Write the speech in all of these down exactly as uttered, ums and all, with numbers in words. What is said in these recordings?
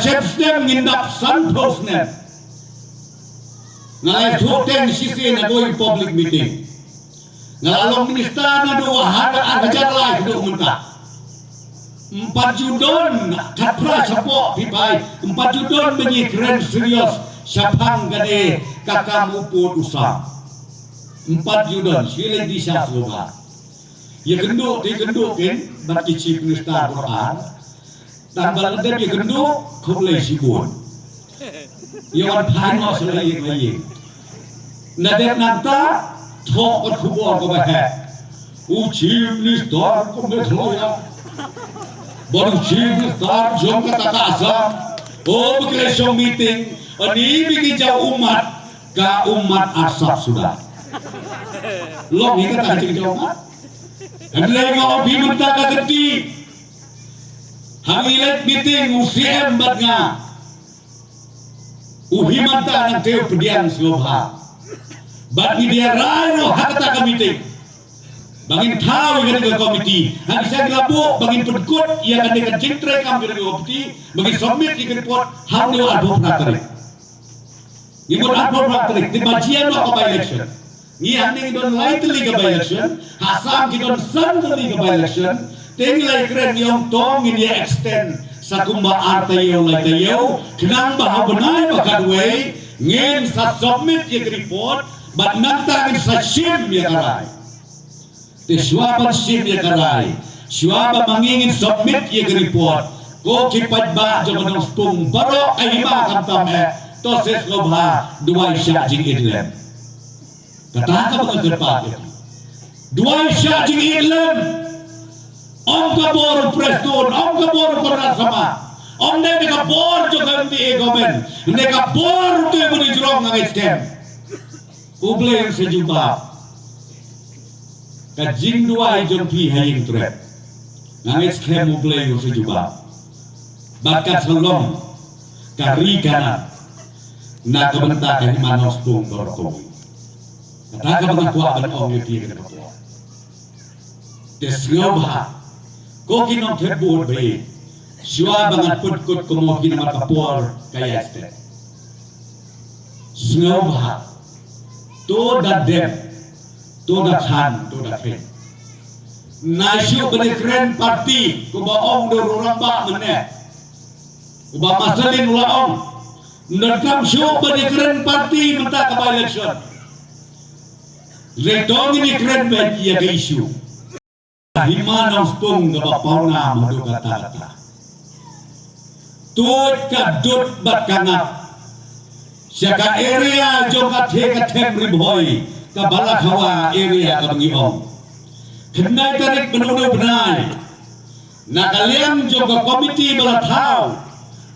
Shem snem ngin dap san phew snem. Nga la ïathuh teng shisien ha kawei ka public meeting. Nga la long minister naduh ar, ar hajar lai haduh mynta. Ym pat ju don khatphra shapoh phi phai, ym pat ju don ba ngi kren serious shaphang kane ka kam u pud u sam. Ym pat ju don, shu leit di sha sngewbha. Ïakynduh te ïakynduh kin bad ki chief minister baroh ar. Tang ba la dep ïakynduh, khublei shibun. Ïa wan phai noh sha la ïing la ïing. Na dep nangta, thoh ka khubor kaba heh. U chief minister ka Meghalaya bad u chief minister jong kata ka Assam, o ba ki la shong meeting, ani ba ki jaw ummat, ka ummat arsap suda. Long hi kata ka jingjaw ummat. Hynrei nga ong phi mynta ka kynti, ha ngi leit meeting u C M bad nga, u Himanta nangta u pdiang sngewbha. Bad ngi dei rai ruh ha kata ka meeting ba ngin thaw ïa kane ka komiti. Hangne sha ngi la buh ba ngin pynkut ïa kane ka jingtrei kam jong kane ka komiti, ba ngin submit ïa ka report ha une u arphew phra tarik. Ngi mut arphew phra tarik, te ba jia noh ka by election. Ngi hangne ngi don lai tylli ka by election, ha Assam ki don san tylli ka by election. Te ngi la ïakren, ngi ong to ngin ïa extend sa kumba ar taïew lai taïew, khnang ba ha u bnai ba khatwei ngin sa submit ïa ka report bad nangta ngin sa shim ïa ka rai. Te shuwa ban shim ïa ka rai, shuwa ba ma ngi ngin submit ïa ka report, ko ki paidbah jong ka Nongspung baroh, ka hima khamtam eh, to sngewbha duwai shah jingïeit lem. Kata kaba nga kyrpad ïa phi. Duwai shah jingïeit lem. Ym ka bor u Prestone, ym ka bor u Conrad Sangma, ym dei ka bor jong ka M D A government, dei ka bor u te u ba dei jrong, nga ngeit skhem U Blei un sa jubab. Ka jingduwai jong phi ha ïing trep, nga ngeit skhem U Blei un sa jubab. Bad kan sa long ka ri Kanaan na ka bynta ka hima Nongspung baroh kawei. Kata kaba nga kwah ban ong ïa phi ha kane ka por. Te sngewbha, ko ki nongthep vote ba ïeit, shuwa ba ngan pynkut kumno ki namar ka por ka ïaid stet. Sngewbha, to da dem, to da khan, to da kheiñ. Nai shuh ban ïakren party, kumba ong da u rangbah mynne, uba Marceline u la ong. Ym donkam shuh ban ïakren party mynta ka by election. Hynrei to ngin ïakren beit ïa ka issue. Hima Nongspung kaba pawnam haduh katta katta. Tuid ka dud bad ka ngap sha ka area jong ka theh ka them Ri Bhoi, ka Balakhawa area kaba ngi ong. Khyndai tarik mynta une u bnai, na ka liang jong ka komiti ba la thaw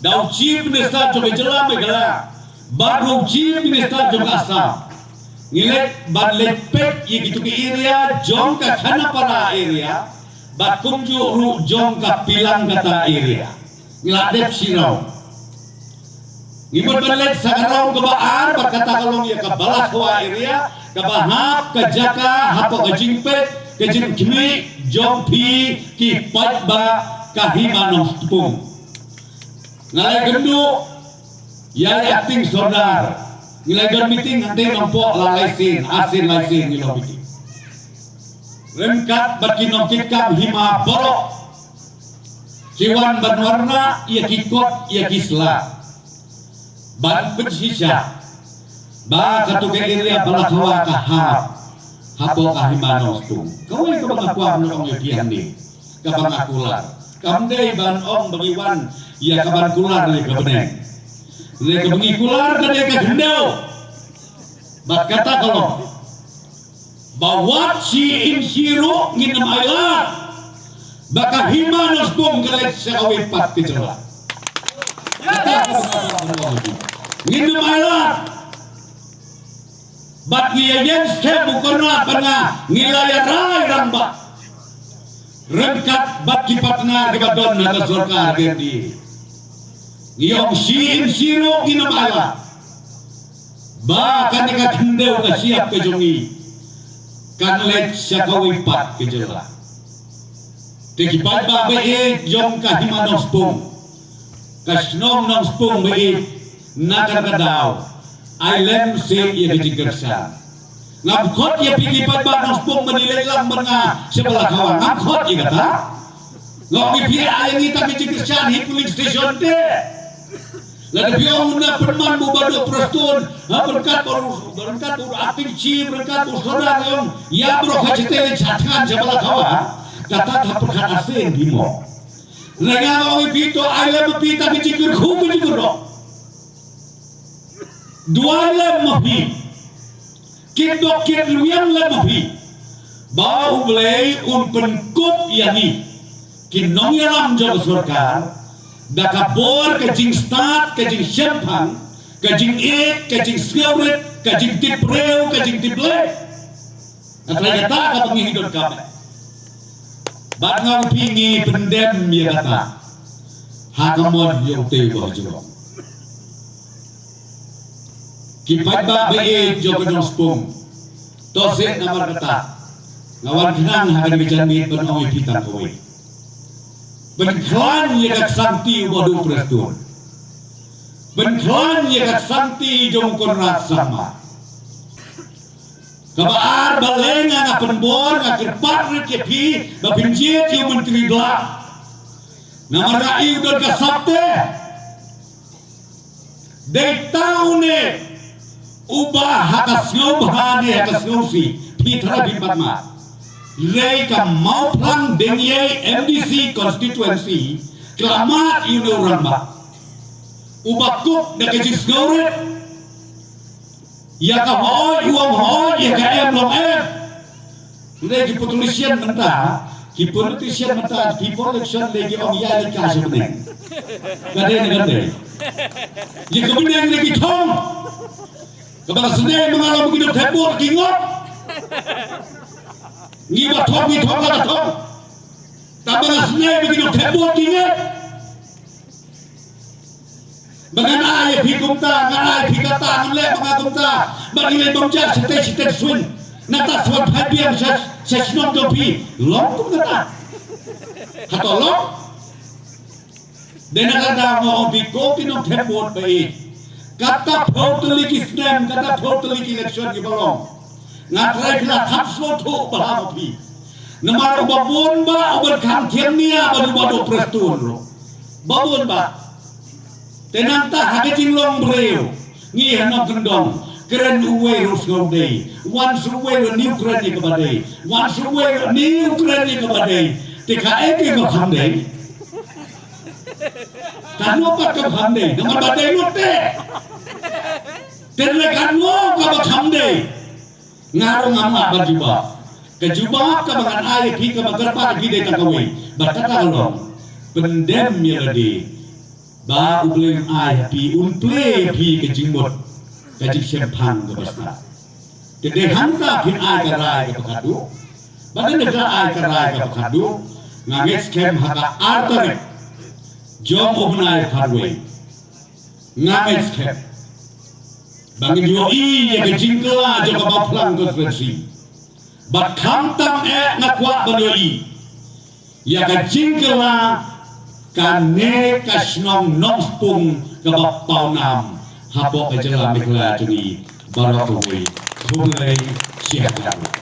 da u Chief Minister jong ka jylla Meghalaya bad u Chief Minister jong ka Assam, ngi leit ban leit peit ïa kito ki area jong ka Khanapara area bad kumjuh ruh jong ka Pilangkata area. Ngi la dep shi round. Ngi mut ban leit sa ka round kaba ar, bad kata ka long ïa ka Balakhawa area, kaba hap ka jaka hapoh ka jingpeit ka jingkhmih jong phi ki paidbah ka Hima Nongspung. Nga la ïakynduh ïa i Acting Sordar. Ngi la don meeting hangtei Nongpoh, la lai sien, ar sien lai sien ngi long meeting. Ryngkat bad ki nongkitkam hima baroh, ki wan ban wanrah ïa ki kot ïa ki sla ban pynshisha ba kato ka area Balakhawa ka hap hapoh ka Hima Nongspung. Kawei kaba nga kwah ban ong ïa phi hangne, kaba nga kular, kam dei ban ong ba ngi wan ïa kaban kular ïa ka bneng. Ïa kaba ngi kular ka dei ka khyndew. Bad kata ka long ba wat shi inch shi ruh ngin ym ailad ba ka Hima Nongspung ka leit sha kawei pat ka jylla. Ngin ym ailad. Bad ngi ïa ïeng skhem u Conrad bad nga, ngi la ïa rai rangbah ryngkat bad ki partner kiba don ha ka sorkar ka M D A. Ngi ong shi inch shi ruh ngin ym ailad ba kane ka khyndew ka shyiap ka jong ngi kan leit sha kawei pat ka jylla. Te ki paidbah ba ïeit jong ka Hima Nongspung, Ka shnong Nongspung ba ïeit, na kata ka daw, ai lem seh ïa ka jingkyrshan. Ngam khot ïa phi ki paidbah Nongspung ban ïaleit lang bad nga sha Balakhava. Ngam khot ïa kata. Nga ong ïa phi, ai ïa ngi tang ka jingkyrshan ha polling station te. Lada phi ong na pynman u Bah Duh Prestone, ha, ryngkat bad u, ryngkat bad u acting chief, ryngkat bad u sordar, ong ïa baroh ka jingtei leit sha thngan sha Balakhava. Kata ka pyrkhat arsien phi mo. Lada nga ong ïa phi to ai lem ma phi tang ka jingkyrkhu ka jingkyrdoh. Duwai lem ma phi. Kit dok kit rwiang lem ma phi. Ba U Blei un pynkup ïa ngi ki nongïalam jong ka sorkar da ka bor, ka jingstad, ka jingshemphang, ka jingïeit, ka jingsngewrit, ka jingtip briew, ka jingtip Blei. Nga trai kata kaba ngi donkam. Bad nga ong ïa phi ngi pyndem ïa kata ha ka mon jong utei u Bah Jurong. Ki paidbah ba ïeit jong ka Nongspung, to seh namar kata nga wan khnang ha kane ka janmiet ban ong ïa phi tang kawei. Pynkhlaiñ ïa ka ksamti u Bah Duh Prestone. Pynkhlaiñ ïa ka ksamti jong u Conrad Sangma. Kaba ar, balei nga pynbor, nga kyrpad rit ïa phi ba phin jied ïa u Myntri Blah. Namar nga ïohi u don ka sap te. Dei tang une uba ha ka sngewbha ne ha ka sngewsih, phi tharai phi pat ma. Dei ka Mawphlang Diengiei M D C constituency, ka la mad ïa une u rangbah uba kup da ka jingsngewrit. Ïa ka hooid u ong hooid, ïa ka em u ong em. Lei ki politician mynta, ki politician mynta, ki politician lei ki ong ïa lei ka sha bneng. Ka dei ne ka dei. Ïa ka bneng lei ki thong. Kaba ka sdei ma nga long ki duk thep vote ki ngot. Ngi ba thong, ngi thong, la ka thong. Tang ba ka sdei ma ki duk thep vote ki ngot. Ba ngan ai ïa phi kumta, ngan ai ïa phi kata, ngan leh ba nga kumta. Ba ngi leh bym jia shatei shatei swing. Nangta sngewbha biang sha, sha shnong jong phi. Long kum kata. Hato long? Dei na kata nga ong ïa phi ko ki nongthep vote ba ïeit. Kata phew tylli ki snem, kata phew tylli ki election kiba long, nga trai phi la thap sngewthuh ba ha ma phi. Namar uba bun ba, uba khang thiang nia bad uba duk prestone ruh. Ba bun ba. Te nangta ha ka jinglong briew ngi ha nongkyndong, kren uwei ruh sngewdei, wan sha uwei ruh, ni u kren ïa kaba dei, wan sha uwei ruh, ni u kren ïa kaba dei. Te kaei kaba kham dei? Kano pat kaba kham dei? Namar ba dei lut te. Te lei kano kaba kham dei? Nga ruh ngam lah ban jubab. Ka jubab kaba ngan ai ïa phi, kaba kyrpad ïa phi dei tang kawei. Bad kata ka long, pyndem ïa lade. Ba U Blei un ai ha phi, un plie ïa phi ka jingmut, ka jingshemphang kaba stad. Te dei hangta phin ai ka rai kaba khatduh. Bad lada phi ai ka rai kaba khatduh, nga ngeit skhem ha ka ar tarik jong u bnai khatwei, nga ngeit skhem ba ngin ïohi ïa ka jingkylla jong ka Mawphlang constituency. Bad khamtam eh nga kwah ban ïohi ïa ka jingkylla kane ka shnong Nongspung kaba pawnam hapoh ka jylla Meghalaya jong ngi baroh kawei. Khublei shibun.